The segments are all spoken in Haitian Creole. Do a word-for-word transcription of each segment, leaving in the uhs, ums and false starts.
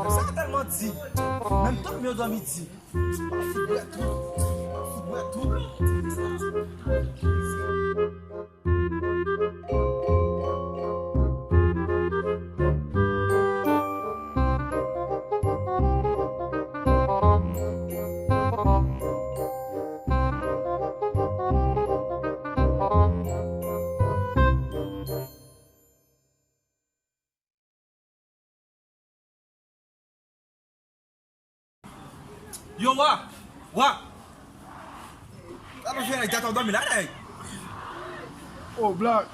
Sa tèlman di. Menm tout moun yo dòmi di. Fout bwè tout. Fout bwè tout. Yo, wa! Wa! Sa nou fè, nèg, gata w dòmi la, nèg? Oh, Black!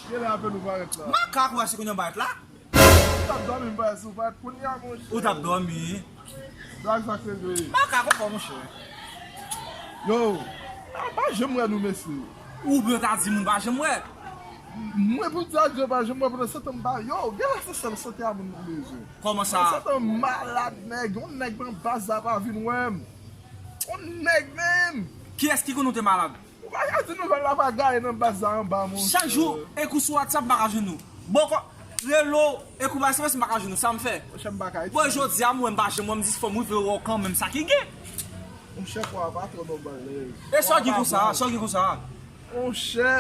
Genlè apèn ou parèt la. Makak, ou wè si kounye w parèt la? Ou t ap dòmi, m parèt, si w parèt kounye a, monchè. Ou t ap dòmi. Black, sa k rive? Makak ankò, monchè. Yo, m pa janm wè nou, mesye. Ou byen ta di moun pa janm wè. Mwen pou di a Dye pa janm wè pandan se tan m pa. Yo, genlè se sèl sante a moun nan bezwen. Kòman sa? Pandan se tan m malad, nèg. Yon nèg nan baz la pa vin wè m. Yon nèg menm. Kiyès ki konn ou te malad? Ou pa ka di nouvèl la pa gaye nan baz la anba, monchè. Chak jou, ekou sou WhatsApp, m pa ka jwenn ou. Bòkò, rele w, ekou bay sms, m pa ka jwenn ou. Sa m fè? Monchè, m pa ka. Bon, jodi a, mwen, m pa janm wè m di fò m rive wè w kanmenm, sa ki gen? Monchè, kò a pa twò nòmal, nèg. E sa w gen konsa? Sa w gen konsa? Monchè,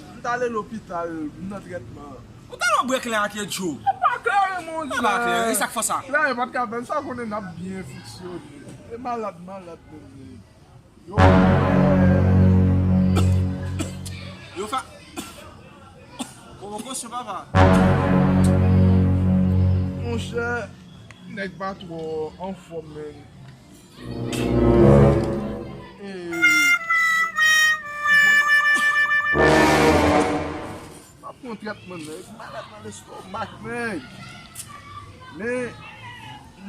m t ale lopital, m nan trètman. Ou ta nan brèk lè a ke Djo. E pa klere, monchè. E pa klere, e sa k fè sa? Klere pa t ka fè m sa, konnen n ap byen fonksyone. E malad, malad, menm, nèg. Yo, yo fè. Bon, bon, kòsyon, papa. Monchè, nèg pa twò anfòm, menm. E, m ap pran trètman, nèg. Malad nan lestomak, nèg. Men,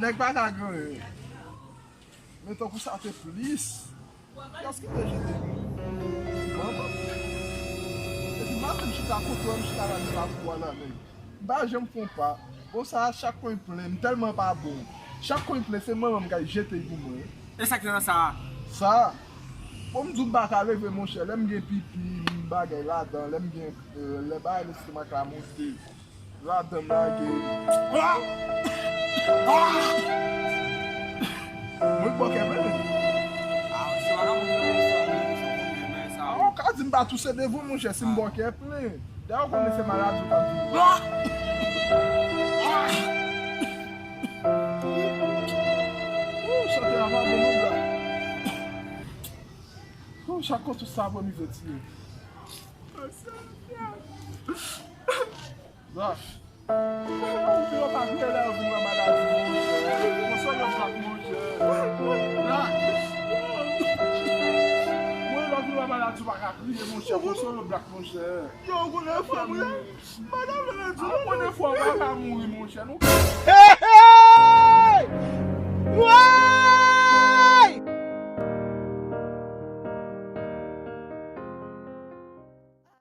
nèg pa ka gen anyen. Men tankou sa te plis. Kiyès ki te jete m? Manman. Epi m ap vin chita kote w, m chita la nan lakou a la, nèg. M pa janm fè yon pa. Bon, sa a, chak kwen plen, m tèlman pa bon. Chak kwen plen, se manman m k al jete l pou mwen. E sa k te nan sa a? Sa a. Bon, m di w m pa ka leve, monchè. Lè m gen pipi, m bagay ladan, lè m gen, euh, lè bagay lestomak la monte. Ladan m lage. Ah! Ah! Mwen bòkè plen. Ah, ou ka di m pa touse devan w, monchè, si m bòkè plen. Dayè, ou konnen se maladi ou t ap di. Ah! Ah! Ou, chante a pa bon, non, Black. Ou, chak kote ou sa, bon, m retire. Black. Ou pa kriye lè yo vin wè maladi, monchè. Konsole Black, monchè. Black. Mwen, lè yo vin wè maladi, ou pa ka kriye, monchè. Konsole Black, monchè. Yo, ou konnen frè m, wi. Madanm nan di, ah, ou konnen frè w pa ka mouri, monchè. Nou